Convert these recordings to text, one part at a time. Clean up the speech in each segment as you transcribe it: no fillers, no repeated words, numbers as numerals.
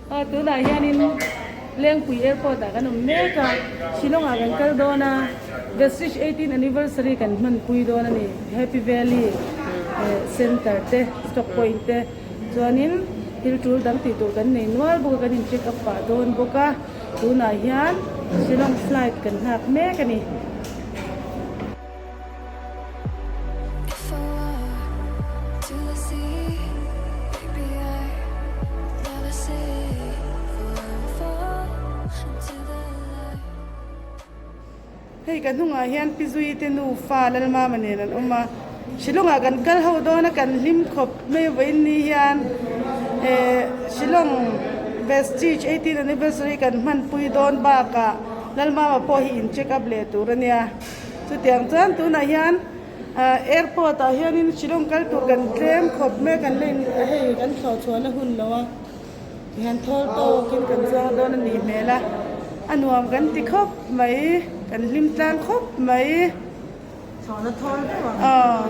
Aw tunah hianin Lengpui airport ah kan awm mek a, Shillong ah kan kal dawn a, Vestige 18 anniversary kan hmanpui dawn a ni, Happy Valley center te, stock point te, chuanin thil tul dang tih tur kan nei nual bawk a, kan in check up pah dawn bawk a, tunah hian Shillong flight kan nghak mek a ni. Hei ka hnungah hian Pi Zui te nufa Lalmama nen an awm a, Shillong ah kan kal ho dawn a kan hlim khawp mai vawiin ni hian eh Shillong Vestige 18 anniversary kan hmanpui dawn bakah Lalmama pawh hi in check up leh tur a nia. Chutiang chuan tunah hian airport ah hianin Shillong kal tur kan tlem khawp mai kan la in hei kan thlawh chhuahna hun lo a tihian thawl tawkin kan chuang dawn a nih hmel a a nuam kan ti khawp mai kan hlim tlang khawp mai. Thlawhna thawl deuh ang. Aw.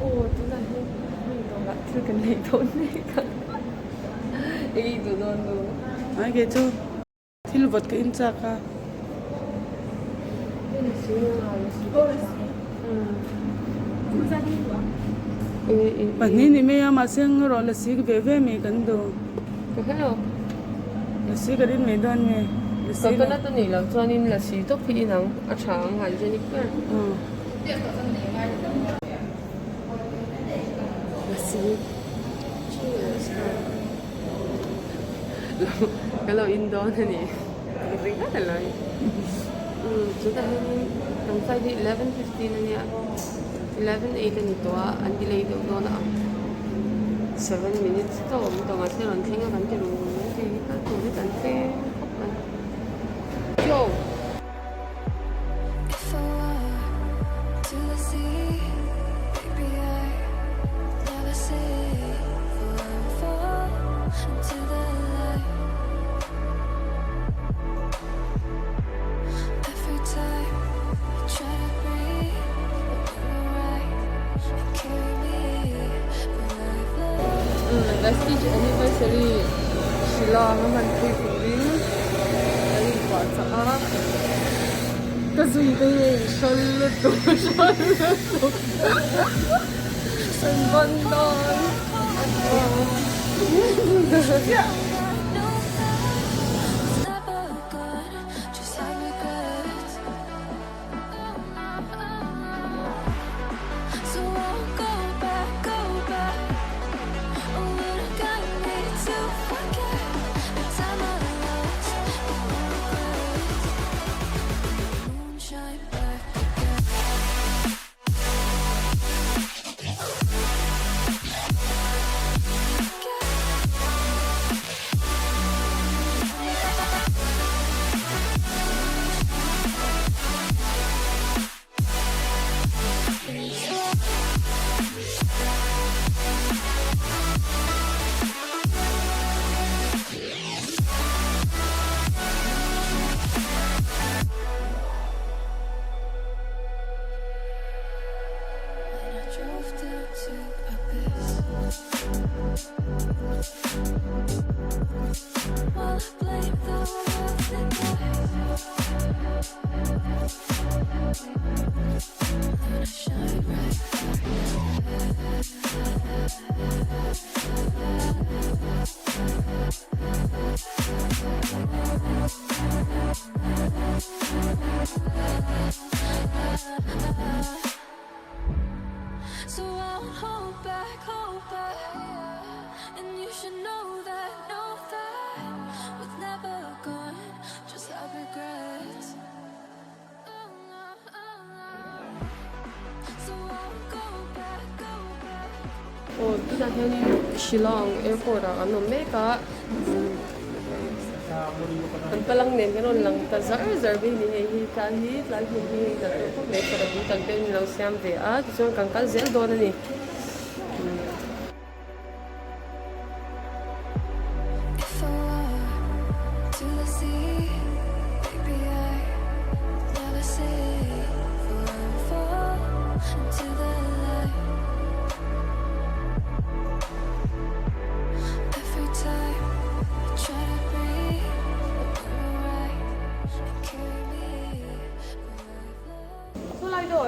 Aw tunah hian hmun dawrah thil kan nei dawn mek a ei duh dawn lo. Ai kei chu thil vawt ka in chak a. Pahnih ni mai a mahse erawh lasi ve ve mai kan duh. Ka hre lo. Lasi ka rin mai dawn nge? Coconut a nih loh chuanin lasi tawp hi inang a tha ang hygienic ber. Lasi. Cheers. Ka lo in dawn a ni. Ringawt a lo ni. Chutah hianin kan flight hi 11:15 a nia. 11:08 a ni tawh a, an delay deuh dawn a ang. 7 minutes tawh awm tawh mahse rawn thleng a kan ti rung rung mai thei hi kal tur hi kan tlem khawp mai. Yo! Vestige anniversary Shillong a hman pui turin an inkuah chah a ka zui te hi a inhrawl lutuk hrawl lutuk an vawn dawn. Aw tunah hianin Shillong airport ah kan awm mek a kan palang nen kan rawn lang ta zar zar mai a ni hei hi tlai hi tlai hmun hi hei nalh deuh khawp mai parabut ang te an lo siam ve a tichuan kan kal zel dawn a ni.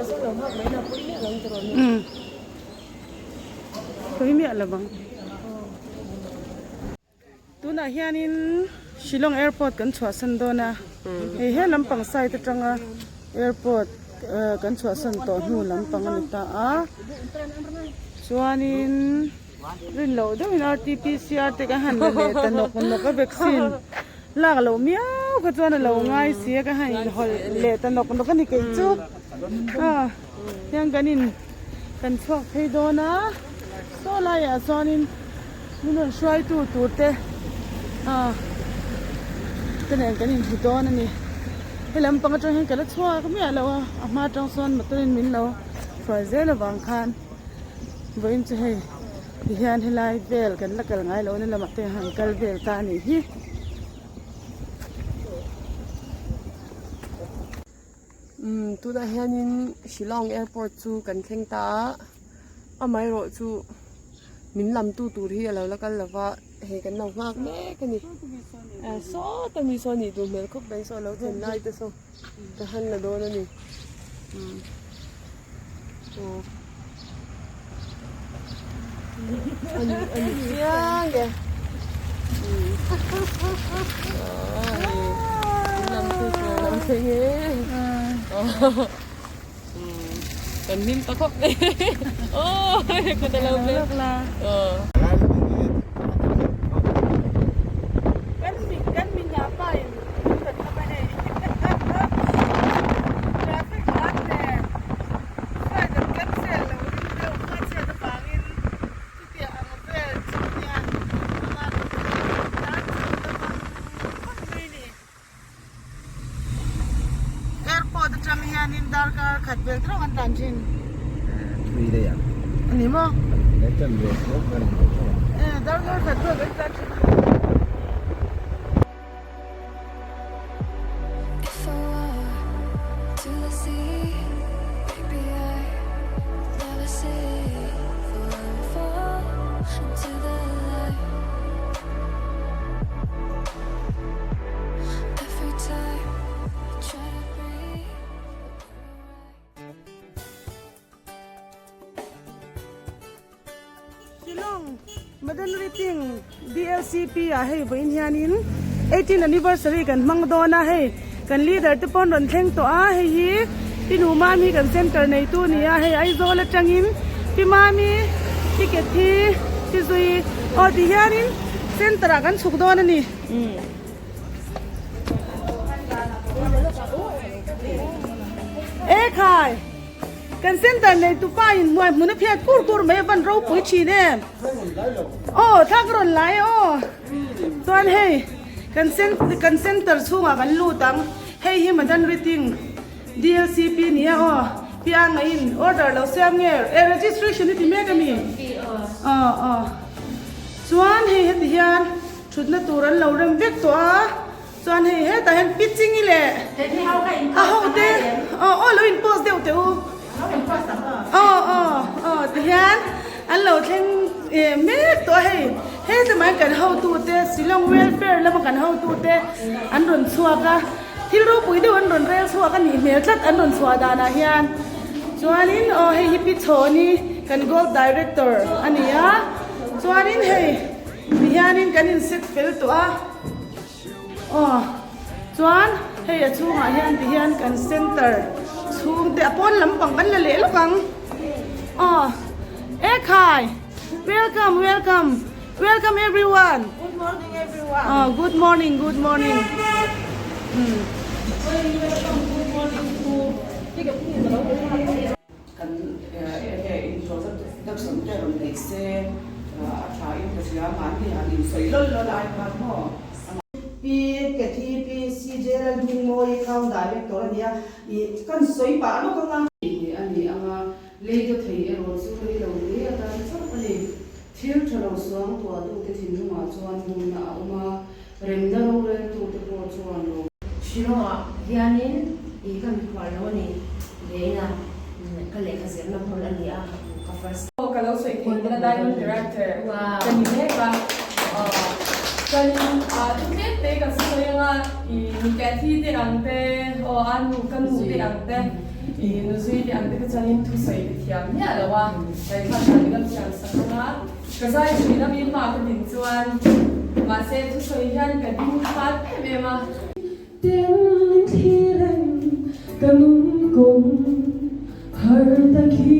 Umm pawi miah lo ang. Tunah hianin Shillong airport kan chhuahsan dawn a, hei he lampang side atanga airport kan chhuahsan tawh hnu lampang a ni ta a, chuanin rin loh deuhin RTPCR te kan han la leh ta nawk nawk a vaccine lak loh miau kha chuan a lo ngai si a ka han inhawlh leh ta nawk nawk a ni kei chu hian kan in kan chhuak phei dawn a saw laiah chuanin min rawn hruaitu tur te ah te nen kan inhmu dawn a ni he lampang atang hian ka la chhuak miah lo a a hma atang sawn motor in min lo hruai zel avang khan vawiin chu hei tihian helai vel kan la kal ngai lohna lamah te han kal vel ta a nih hi. Umm tunah hianin Shillong airport chu kan thleng ta a amaherawh chu min lam tu tur hi a lo la kal lova hei kan lo nghak mek a ni sawta mi saw nih duh hmel khawp mai saw a lo thlen lai te saw ka han la dawn a ni umm aw a ni chiang e umm aw hei in lam tu tur a lo thleng e aw umm kan hlim ta khawp mai aw hei kut a lo hmel aw. Kan mi ngah pa in min rawn lam a hei traffic lam nen flight an cancel lo ring deuh hma chhiat avangin chutia ang vel chu hian ama tan chho ta vang vang mai ni. Airport atang hianin darkar khat vel te rawng an tlan thin. Thui daih ang. A ni maw? Kan ve thlawp kan ni tawh ang. Darkar khat vel kan tlan thin. Shillong Modern Reading DLCP ah hei vawiin hianin 18 anniversary kan hmang dawn a hei kan leader te pawh an rawn thleng tawh a hei hi Pi Numami kan center neitu a ni a hei Aizawl atangin Pi Mami ticket hi Pi Zui aw ti hianin center ah kan chhuk dawn a ni. Ekhai! Kan center nei tu pa in hmuai hmun a phiat kur kur mai a van ropui thin em. Aw thla ka rawn lai e aw. Chuan hei kan kan center chhungah kan lut ang. Hei hi Madan Riting DLCP nia aw. Pianga in order lo siam nge e registration i ti mek a mi? Aw aw. Chuan hei heti hian thutna tur an lo rem vek tawh a. Chuan hei hetah hian pitching i leh a ho te aw aw lo in post deuh teh u aw aw aw ti hian an lo thleng eh mek tawh a hei hetlem ah hian kan hotu te Shillong welfare lama kan hotu te an rawn chhuak a thil ropui deuh an rawn rel chhuak a nih hmel tlat an rawn chhuah danah hian chuanin aw hei hi pi chhawni kan gold director a ni a chuanin hei ti hianin kan in set fel tawh a. Aw chuan hei a chhungah hian ti hian kan center chhung te a pawn lampang kan la leh lawk ang aw ekhai welcome welcome welcome everyone Good morning everyone. Aw good morning good morning um. Kan enge introduction te rawn nei se a tha in ka hria mahni han insawi lawl lawl ai khan maw amah. Pi Kathy Pi CJ Lalhmingmawii Town Director a nia ih kan sawi pah lawk ang a. Tih a ni ang a, lei dawt thei erawh chu rei lo hle atan chauh a ni. Thil tha lo suang tuahtute thinlungah chuan bumna a awm a, remna roreltute pawh chuan lo. Shillong-ah hianin ih ka mikhual lo a ni vein a, ka lehkha zirna hmun a ni a, ka first. Aw ka lo sawi thei na Diamond Director ka ni mek a, chuanin thu tlem te ka sawi anga i Cathy te ang te aw a nu ka nu te ang te. I nuzui te ang te kha chuanin thusawi ka thiam miah lo a, ngaihthlak dan min lo thiam sak ang a, ka zai thin a mi hma ka din chuan mahse thusawi hian ka ding khat em em a. Ten min thlir em ka nun kawng har tak hi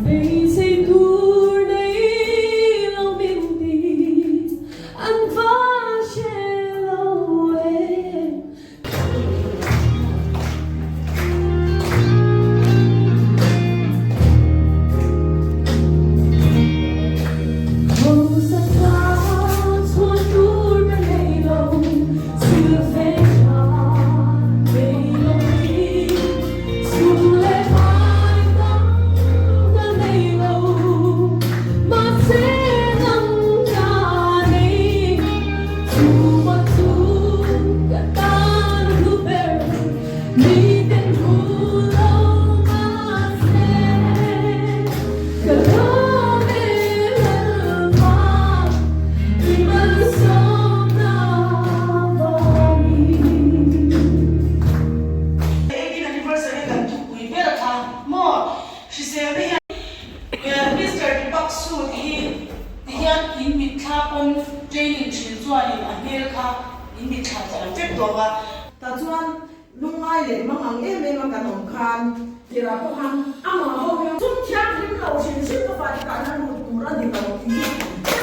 beisei tur nei lo min ti an va hre lo em. Engin anniversary kan thupui ber kha maw hriselna hian Mister Deepak Sood hi tihian in mitthla pawn training thin chuanin a hmel kha in mitthla thiam vek tawh a. Tah chuan lungngai leh mang ang em em a kan awm khan. Tirah pawh khan amah ho hian sum thianghlim lo hrim hrim ka fate kahna lut tur a ni lo tih hi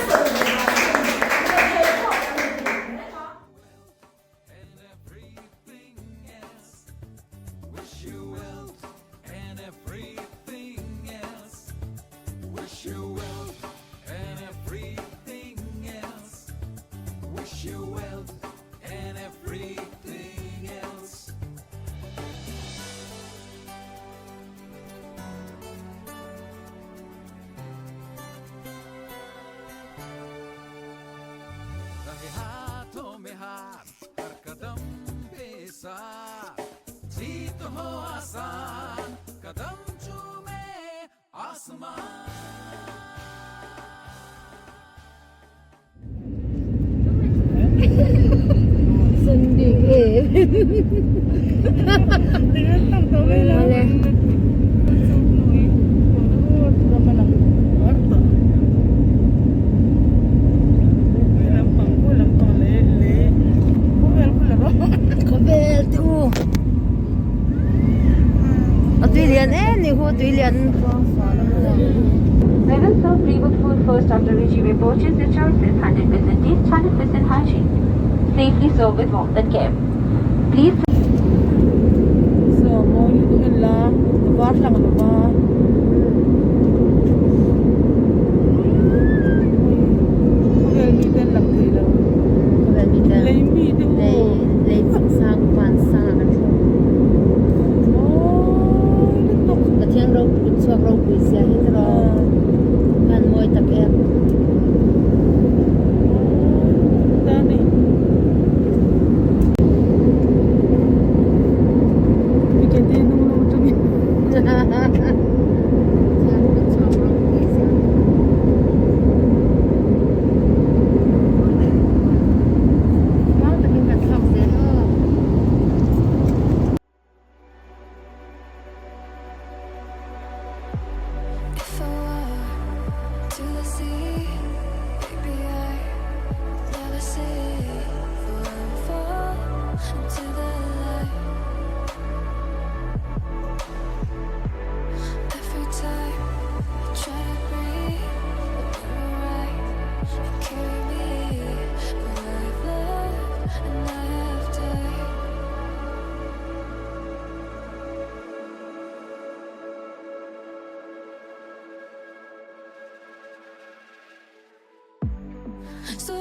ka sawi ve dan chu a ni. Rethei pawh kan rethei reng a. Khawvel te u a tui lian em ni hu tui lian We will serve pre-booked food first after which you may purchase your choices 100% taste, 100% hygiene. Safely served with warmth and care. Please So mawi lutuk en la a var hlang lo va. Khawvel mi te an lang thei lo. Khawvel mi te Lei mi te u. Lei lei sang van sang ah kan thlawk. Mawi lutuk. Pathian ropui chhuak ropui zia hi ka rawh. Khan mawi tak em. Mawi ta ni. Tiketi hnung lam atangin. Pathian kutchhuak ropui zia. Muang takin kan thlawk zel aw. If I were to the sea, baby, I never see for I would fall into the light. Every time I try to breathe, the wind will rise and carry me. But I've loved and I have died. So